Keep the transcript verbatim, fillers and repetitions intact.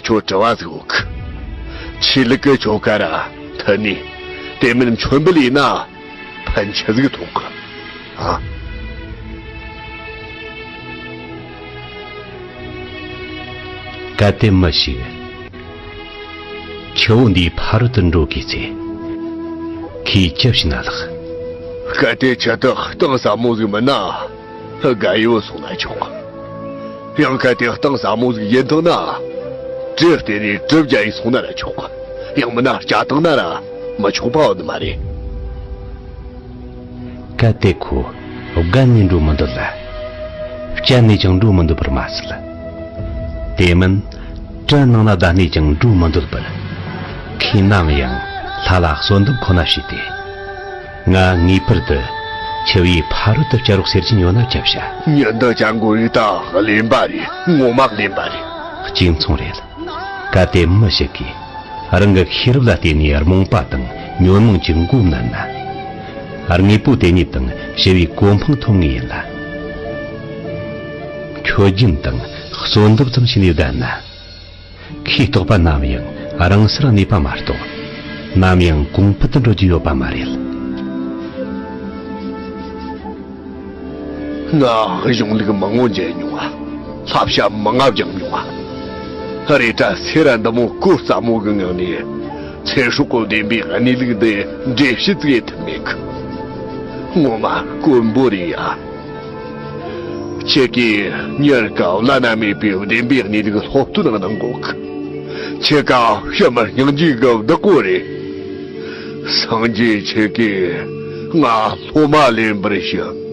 ཁྱོད་དྲི་བ་ཟིག་ཡོད་གི། ཆོས་ལུགས་ཀྱི་ཆོ་ག་ར་མཐུན་ནས་དེ་མིན་མཆོད་འབུལ་ཡིན་ན་ཕན་ཆི་ཟིག་ཐོགས་གི། ཨ། གལ་ཏེ་མི་ཞིག་ཆུ་བོ་འདིའི་ཕ་རོལ་དུ་འགྲོ་དགོས་ཚེ། ཁོས་ཅི་བྱས་ན་ལགས། གལ་ཏེ་ཆུ་དེ་གཏིང་ཟབ་མོ་ཟིག་མིན་ན། རྒད་པོ་སོང་ན་ཆོག། ཡང་གལ་ཏེ་གཏིང་ཟབ་མོ་ཟིག་ཡིན་ཐུབ་ན། གྲི་སྟེར་ནས་གྲི་བརྒྱབ་ཡས་སོང་ན་ར་ཆོག། ཡང་མིན་ན་སྐྲ་བཏང་ན་ར་མི་ཆོག་པ་ཡོད་ནི་མ་རེད། གལ་ཏེ་ཁོ་རྒན་ནས་འགྲོ་མི་འདོད་ལ། སྤྱན་ནས་ཀྱང་འགྲོ་མི་འདོད་པར་མ་ཟད། དེ་མིན་གྲི་ནང་ན་བསྡད་ནས་ཀྱང་འགྲོ་མི་འདོད་པར། ཁོས་ནམ་ཡང་ལྷ་ལ་གསོལ་འདེབས་ཁོ་ན་བྱས་ཏེ། ང་ངེས་པར་དུ་ཆུ་བོའི་ཕ་རོལ་དུ་བསྐྱལ་རོགས་ཟེར་གྱིན་ཡོད་ན་ཆི་བྱ། མྱི་འདི་ཅང་གོ་རིག་ད་གླེན་པ་རེད། ངོ་མ་གླེན་པ་རེད། གཅིག་མཚུངས་རེད། གལ་ཏེ་མི་ཞིག་གིས་རང་གི་ཤེས་རབ་ལ་བརྟེན་ནས་རྨོངས་པ་དང་ཉོན་མོངས་ཀྱི་མགོ་མནན་ན། དངོས་པོ་དེ་ཉིད་དང་ཞི་བའི་གོ་འཕང་ཐོབ་ངེས་ཡིན་ལ། མཆོད་སྦྱིན་དང་གསོལ་འདེབས་ཙམ་བྱས་ནས་བསྡད་ན། ཁོས་རྟོགས་པ་ནམ་ཡང་རང་སར་གནས་པ་མ་གཏོགས། ནམ་ཡང་གོང་འཕེལ་དུ་འགྲོ་རྒྱུ་ཡོད་པ་མ་རེད། ང་གཞུང་ལུགས་མང་པོ་མཇལ་མྱོང་ང་། བསླབ་བྱ་མང་ང་སྦྱངས་མྱོང་ང་། རེད་དྲ་སེ་ར་འདི་མོ་གོ་ས་མོ་གི་ངང་ནས་ཚེ་སྲོག་གི་བདེན་པའི་གནས་ལུགས་འདི་འགྲེལ་བཤད་ཅིག་ཡེད་ཐུབ་མེད་གི། ངོ་མ་དཀོན་པོ་རེད་ཡ། ཁྱེད་ཀྱིས་མྱུར་ག་བླ་ན་མེད་པའི་བདེན་པའི་གནས་ལུགས་སློབ་སྟོན་གནང་དགོས་གི། ཁྱེད་ཀ་ཕྱི་མར་སྙིང་རྗེ་གི་བདག་པོ་རེད། སངས་རྒྱས་ཁྱེད་ཀྱིས་ང་སློབ་མ་ལེན་པར་ཞུ།